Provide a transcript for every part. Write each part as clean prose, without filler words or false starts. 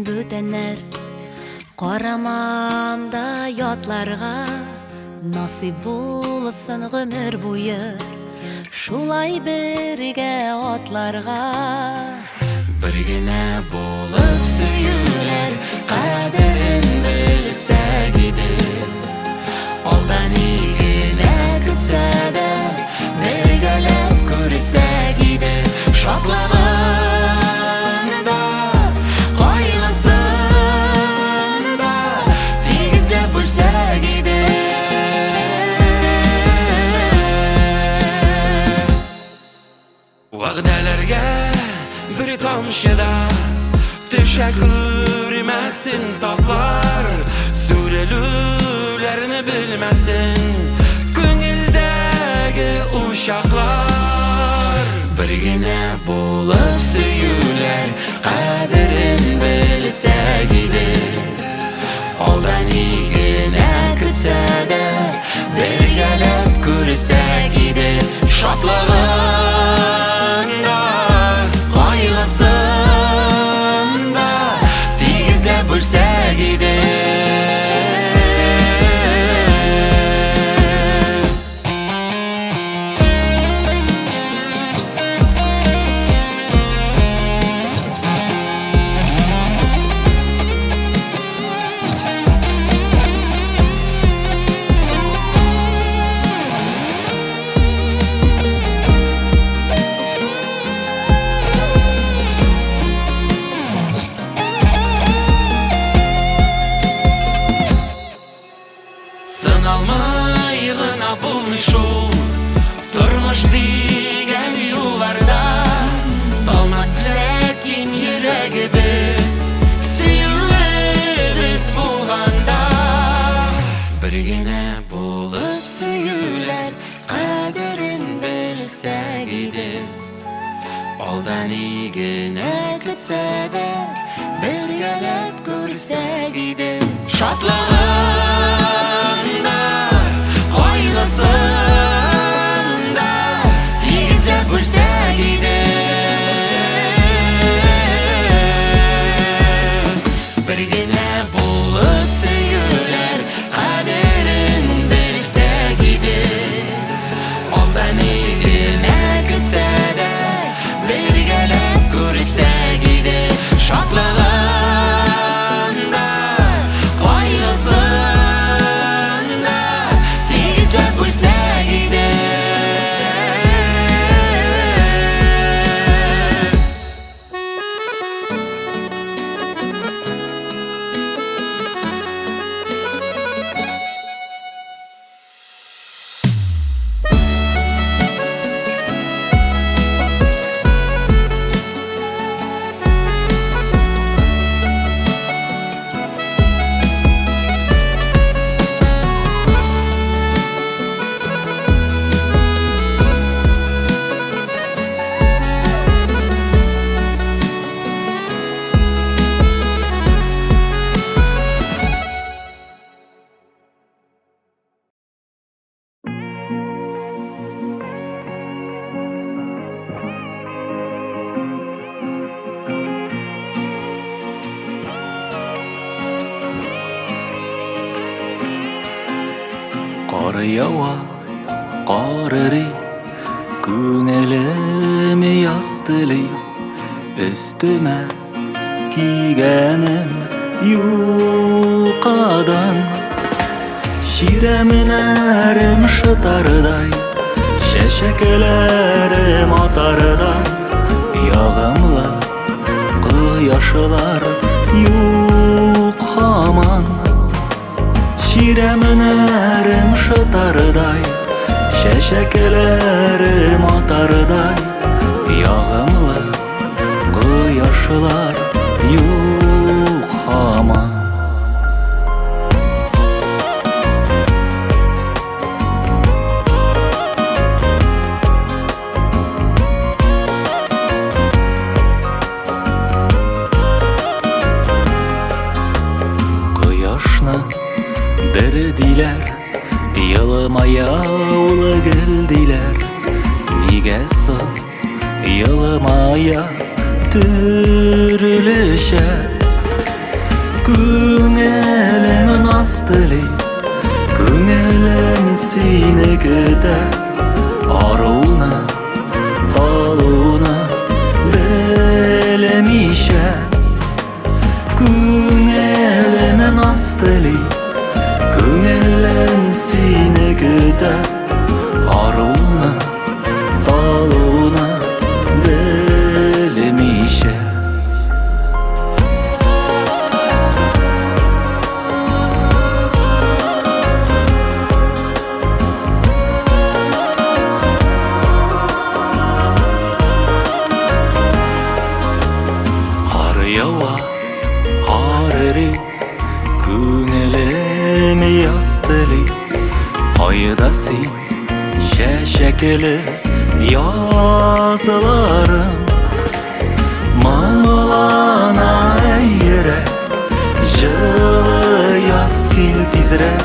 Бездән бүтәннәр. Карамам да ятларга, насыйп булсын гомер буе шулай бергә атларга. Бер генә булып сөюләр кадерен белсәк иде. Алда ни генә көтсә дә, бергәләп күрсәк иде. Шатлыгын да, кайгысын да тигезләп бүлсәк иде. Вәгъдәләргә бер тамчы да төшә күрмәсен таплар, сүрелүләрне белмәсен күңелдәге учаклар. Бер генә булып сөюләр кадерен белсәк иде. Алда ни генә көтсә дә, бергәләп күрсәк иде. Шатлыгын да, кайгысын да тигезләп бүлсәк иде. Сыналмай гына булмый шул тормыш дигән юлларда. Талмас ләкин йөрәгебез сөюебез булганда. Бер генә булып сөюләр кадерен белсәк иде. Алда ни генә көтсә дә, бергәләп күрсәк иде. Шатлыгын да, кайгысын да тигезләп бүлсәк иде. Бер генә булып сөюләр кадерен белсәк иде. Алда ни генә көтсә дә, бергәләп күрсәк иде. Шатлыгын да, кайгысын да тигезләп бүлсәк иде. Кар ява, кар эри, күңелем яз тели. Өстемә кигәнем юкадан. Чирәмнәрем шытардай, чәчәкләрем атардай, ягымлы кояшлар юк һаман. Чирәмнәрем шытардай, чәчәкләрем атардай, ягымлы кояшлар юк һаман. Кояшны бер диләр, елмая ул гел диләр. Нигә соң елмая төрлечә? Күңелем наз тели, күңелем сине көтә. Аруны, талуны белмичә. Кар ява, кар эри, күңелем яз тели. Кайда син, чәчәкле язларым? Моңлана йөрәк, җылы яз кил тизрәк,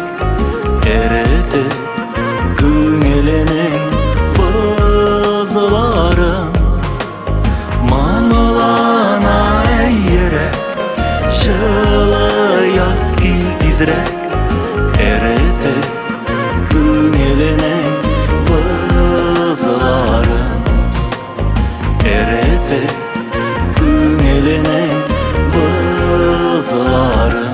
эретеп күңеленең бозларын. Моңлана йөрәк, җылы яз кил тизрәк, эретеп күңеленең бозларын. Эретеп күңеленең бозларын.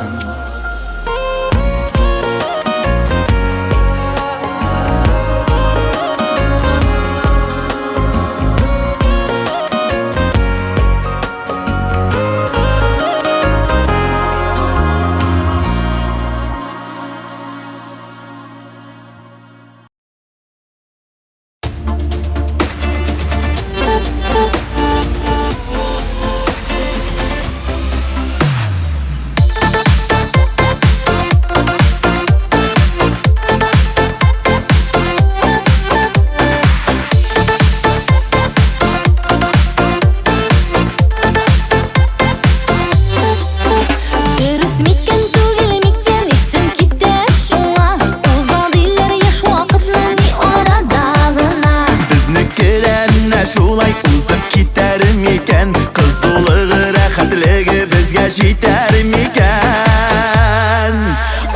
Дөрес микән, түгел микән, исем китә шуңа. Уза диләр яшь вакытны ни арада гына. Безнеке дә менә шулай узып китәр микән? Кызулыгы, рәхәтлеге безгә җитәр микән?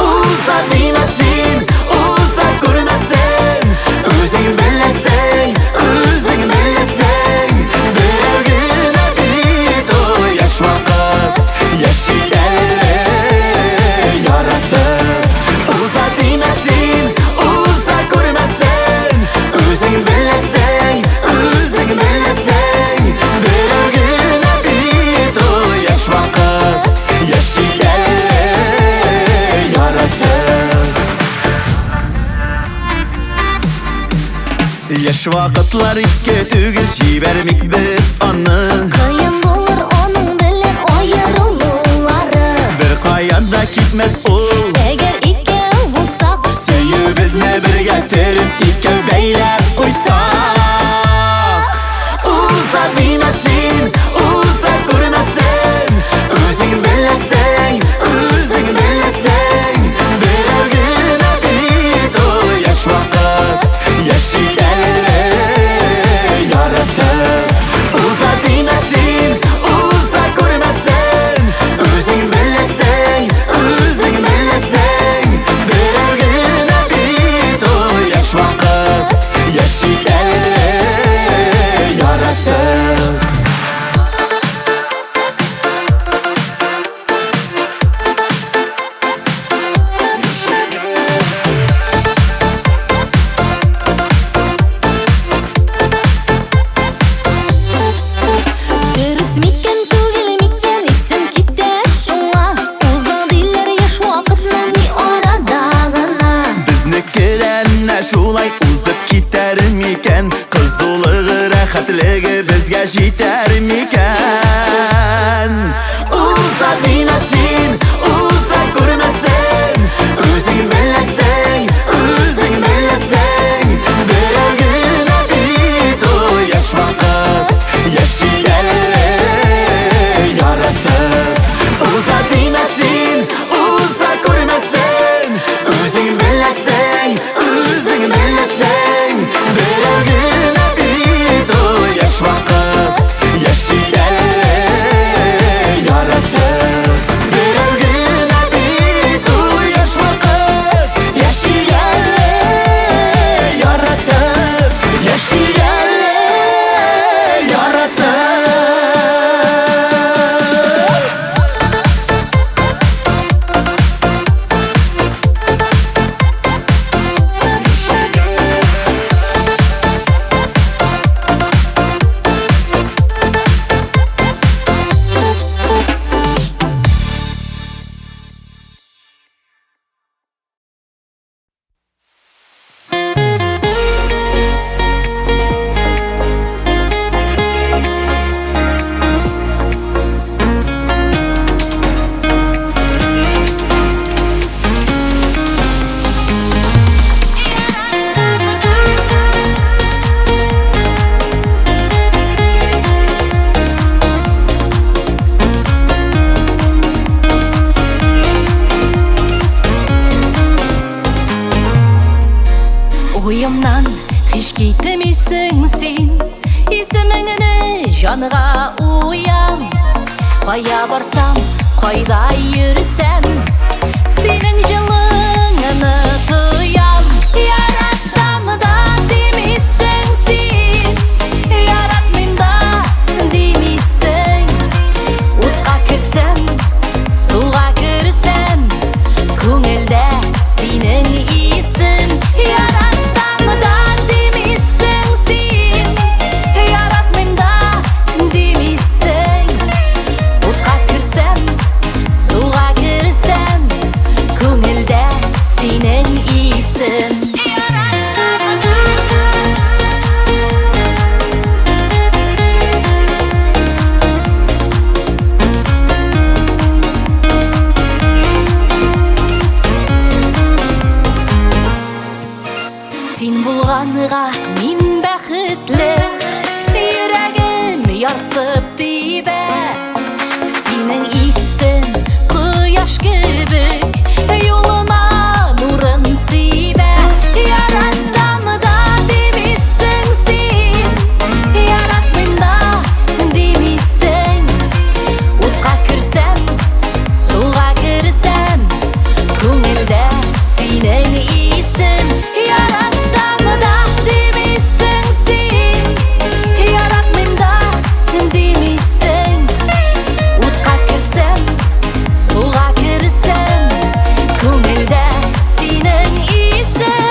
Уза димә син, уза күрмәсен. Үзең беләсең, үзең беләсең. Берәү генә бит ул яшь вакыт, яши әле яратып. Уза димә син, уза күрмәсен. Үзең беләсең, үзең беләсең. Берәү генә бит ул яшь вакыт, яши әле яратып. Яшь вакытлар ике түгел, җибәрмик без аны. Кыен булыр аның белән аерылулары. Бер каян да китмәс ул. Әгәр икәү булсак, Сөюебезне бергә төреп, икәү бәйләп куйсак. Уза димә син, уза күрмәсен. Үзең беләсең, үзең беләсең. Берәү генә бит ул яшь вакыт, яши әле яратып. Уза димә син, уза күрмәсен. Үзең беләсең, үзең беләсең. Берәү генә бит ул яшь вакыт, Уемнан һич китмисең син, исемеңне җанга уям. Кая барсам, кайда йөрсәм, синең җылыңны тоям. Яратсам да димисең син, яратмыйм да димисең. Утка керсәм, суга керсәм, күңелдә синең исем. Яратам да димисең син, яратмыйм да димисең. Утка керсәм, суга керсәм, күңелдә синең исем. Син булганга мин бәхетле, йөрәгем ярсып тибә. Синең исем кояш кебек, юлыма нурын сибә. Яратам да димисең син, яратмыйм да димисең. Утка керсәм, суга керсәм, күңелдә синең исем. Яратам да димисең син, яратмыйм да димисең. Утка керсәм, суга керсәм, күңелдә синең исем.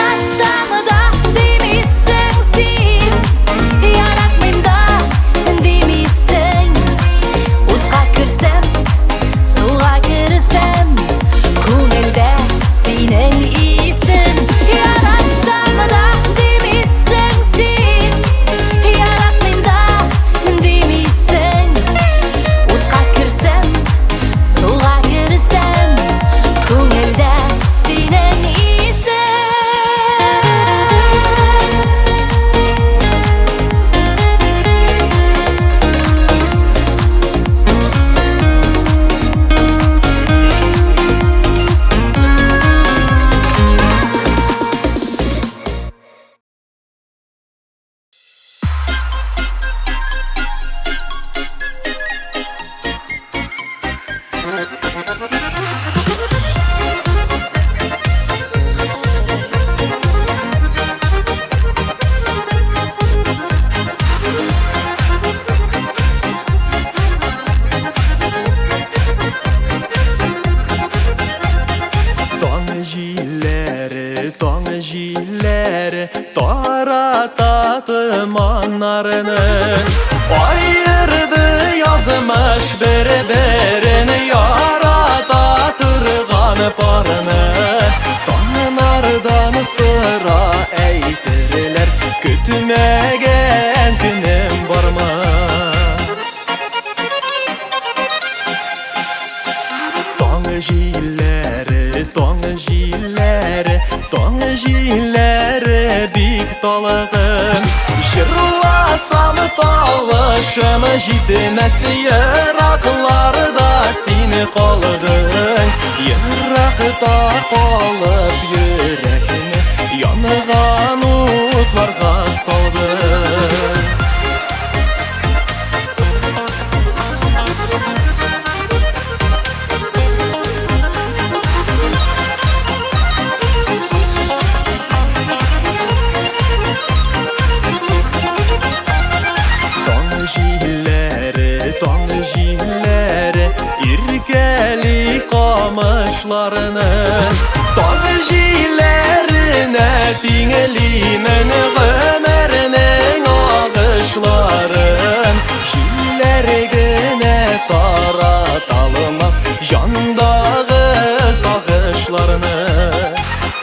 Яратам да димисең син, яратмыйм да димисең. Утка керсәм, суга керсәм, күңелдә синең исем. Яратам да димисең син, яратмыйм да димисең. Утка керсәм, суга керсәм, күңелдә синең исем. Таң җилләре, таң җилләре тарата томаннарны. Аерды язмыш бер-берен ярата торган парны. Таңнардан сора әйтерләр, көтмәгән көнем бармы? Таң җилләре, таң җилләре, таң җилләре бик талгын. Җырласам тавышым җитмәс, еракларда син калдың. Еракта калып йөрәкне янган утларга салдың. Таң җилләре, таң җилләре иркәли камышларны. Таң җилләренә тиңлимен гомернең агышларын. Җилләр генә тарата алмас җандагы сагышларны.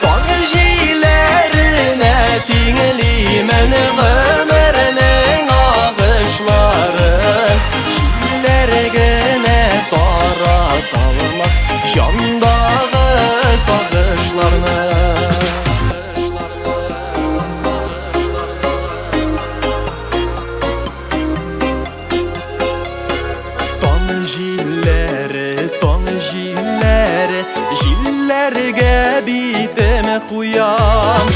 Таң җилләренә тиңлимен гомернең агышларын. Җилләр генә тарата алмас җандагы сагышларны. җилләре, җилләргә битеме куям.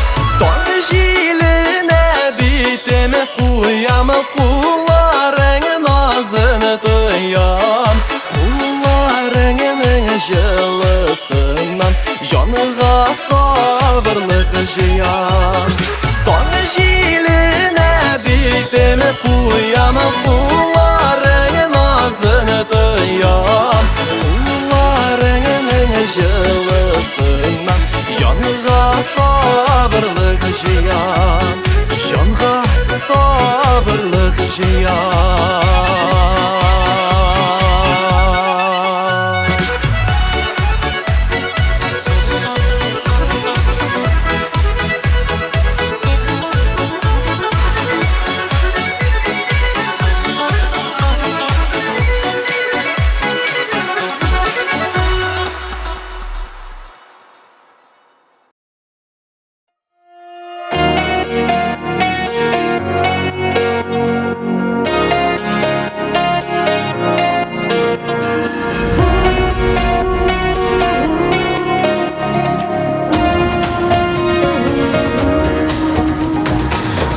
Таң җиленә битеме куям, кулларың назын тоям. Кулларыңның җылысыннан җанга сабырлык җыям. Таң җиленә битеме куям, кулларың назын тоям. Кулларыңның җылысыннан җанга сабырлык җыям. Җанга сабырлык җыям.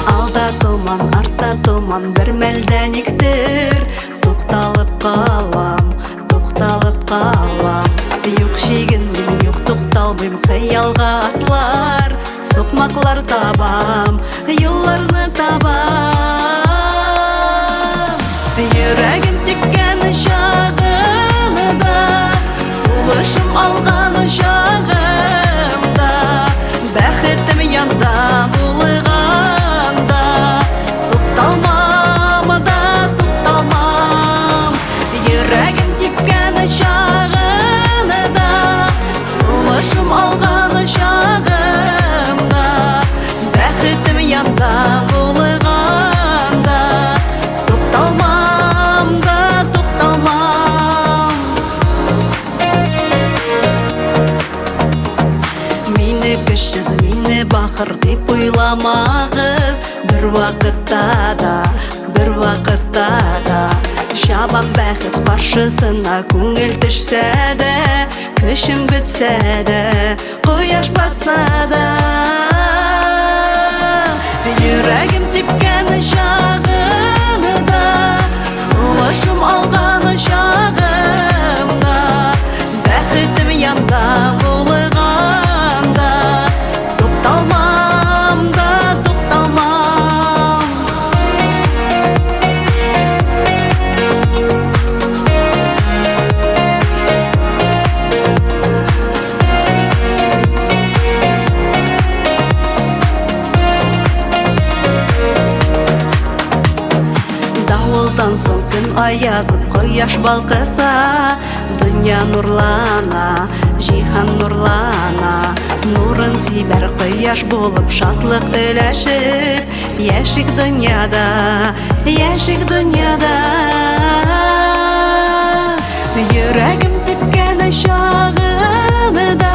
Алда томан, артта томан, бер мәлдә никтер тукталып калам, тукталып калам. Юк чигенмим, юк тукталмыйм, хыялга атлар, сукмаклар табам, юлларны табам. Йөрәгем типкән чагында, сулышым алган чагымда, бәхетем янда булганда, тукталмам да тукталмам. Йөрәгем типкән чагында, сулышым алган чагымда, бәхетем янда булганда, тукталмам да тукталмам. Мине көчсез, мине бахыр дип уйламагыз, бер вакытта да, бер вакытта да. Чабам бәхет каршысына, күңел төшсә дә, көчем бетсә дә, кояш батса да. Йөрәгем типкән чагында, сулышым алган чагымда, бәхетем янда булганда, тукталмам да тукталмам. Давылдан соң көн аязып, кояш балкыса, дөнья нурлана, җиһан нурлана. Нурын сибәр кояш булып, шатлык өләшеп, яшик дөньяда, яшик дөньяда. Йөрәгем типкән чагында,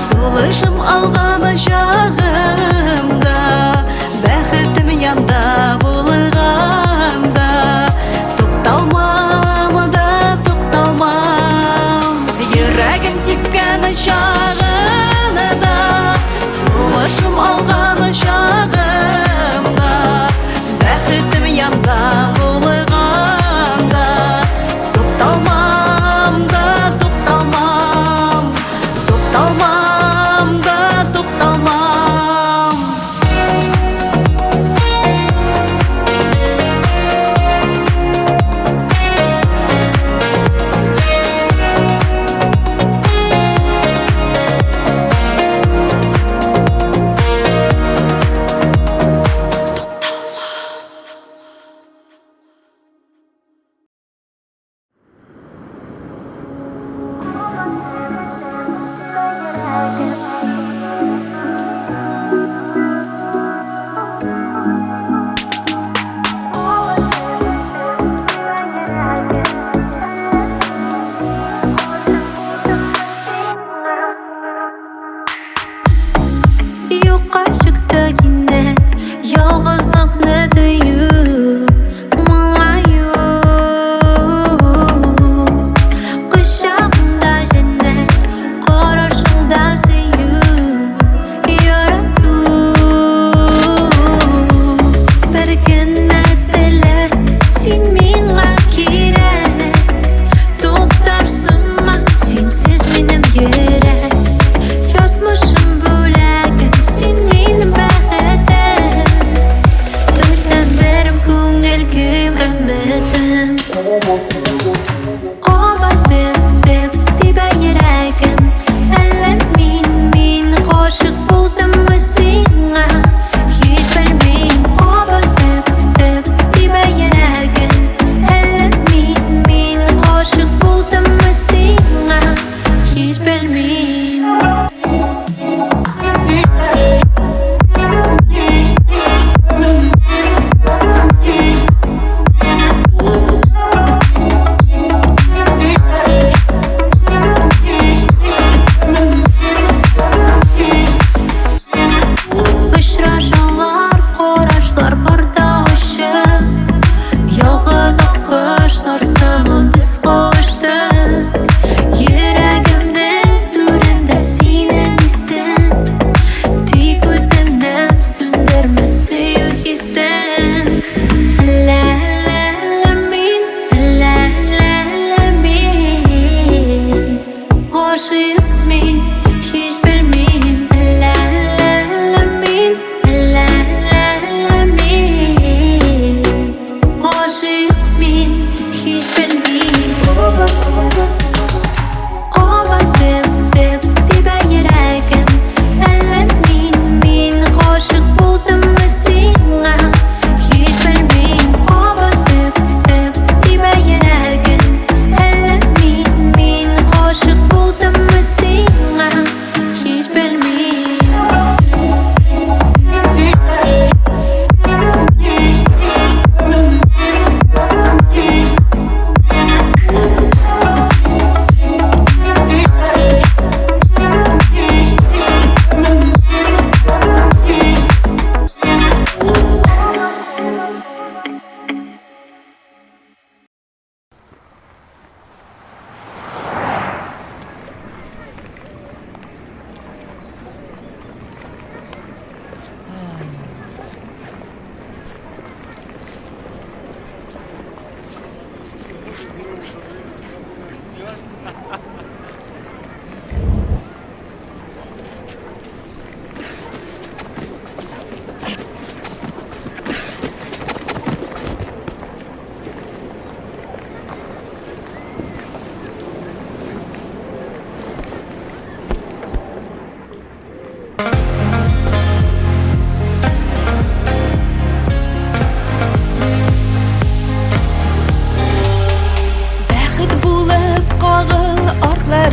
сулышым алган чагымда, бәхетем янда булганда, тукталмам да тукталмам. Йөрәгем типкән чагында, сулышым алган чагымда, бәхетем янда булганда, тукталмам да тукталмам, тукталмам да тукталмам. Юкка чыкты кинәт ялгызлыкны тою, моңаю. Кочагымда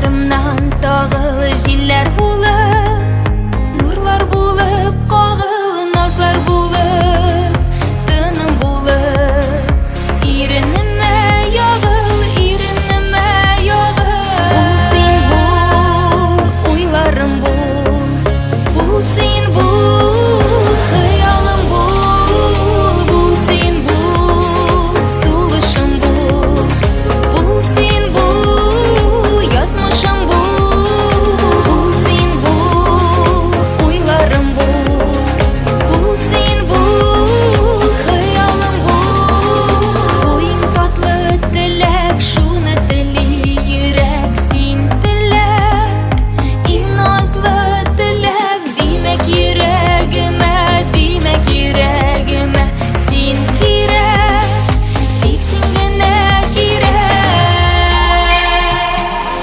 Уйларымнан тагыл җилләр булып, нурлар булып кагыл, назлар булып, тыным булып, иренемә ягыл, иренемә ягыл. Бул син бул, уйларым бул, бул син бул, хыялым бул, бул син бул, сулышым бул, бул син бул, язмышым бул, бул син бул, уйларым бул, бул син бул, хыялым бул. Бу иң татлы теләк, шуны тели йөрәк, син теләк, иң назлы теләк, димәк йөрәгемә, димәк йөрәгемә син кирәк, тик син генә кирәк.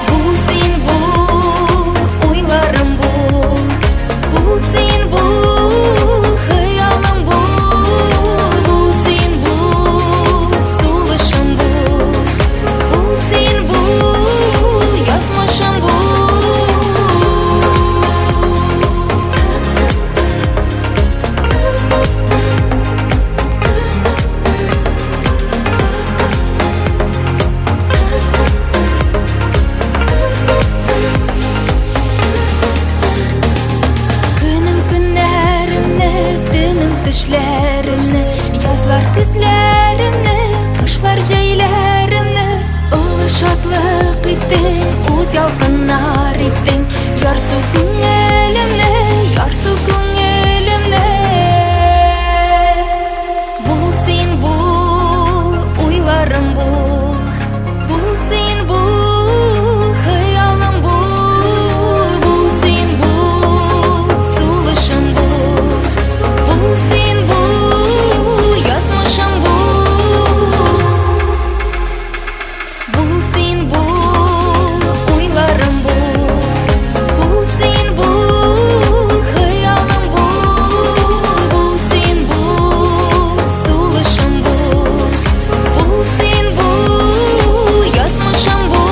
Бул син бул, уйларым бул, бул син бул, хыялым бул, бул син бул, сулышым бул, бул син бул, язмышым бул. Көнем көннәремне, төнем төшләремне, язлар көзләремне, кышлар җәйләремне. Олы шатлык иттең, ут ялкыннар иттең, ярсу күңелемне, ярсу күңелемне. Бул син бул, уйларым бул, бул син бул, хыялым бул, бул син бул, сулышым бул, бул син бул, язмышым бул. Бул син бул, уйларым бул, бул син бул, хыялым бул, бул син бул, сулышым бул, бул син бул, язмышым бул.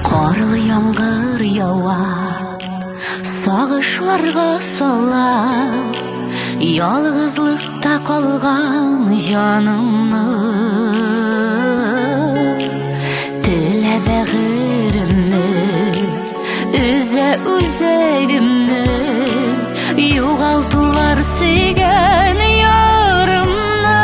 Карлы яңгыр ява, сагышларга сала, ялгызлыкта калган җанымны. Телә бәгыремне, өзә үзәгемне, югалтулар сөйгән ярымны.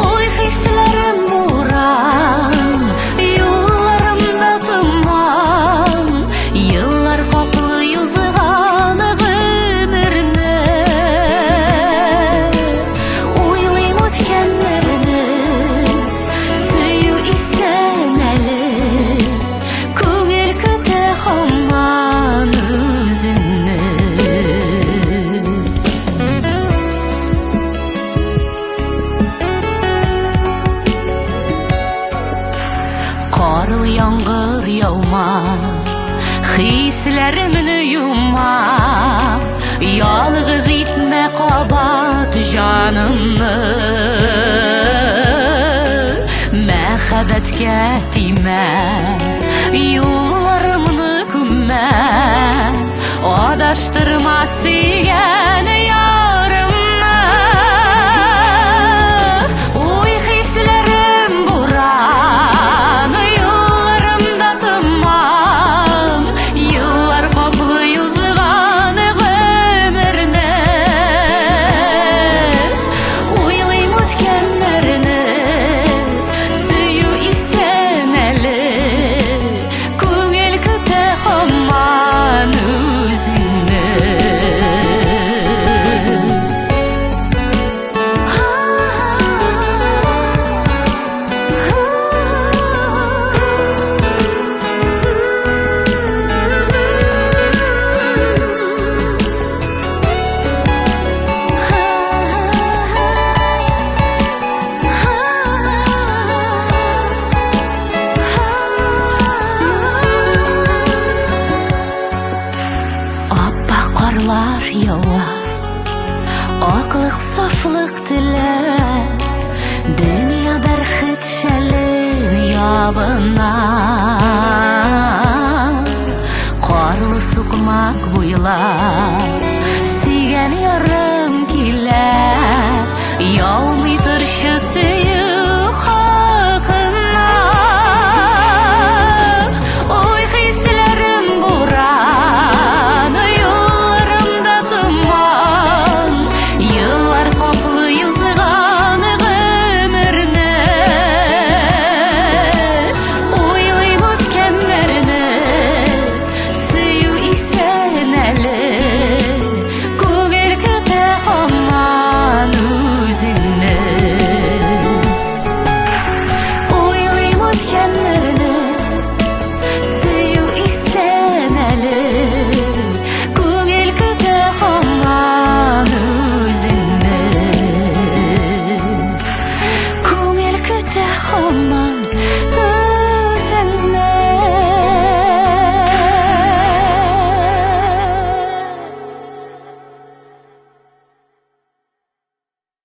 Ой, хисләрем буран, юлларымда томан, еллар каплый узган гомерне. Уйлыйм үткәннәрне, сөю исән әле, күңел көтә һаман үзеңне. Карлы яңгыр яума, хисләремне юма, ялгыз итмә кабат җанымны. Мәхәббәткә тимә, юлларымны күммә, адаштырма сөйгән.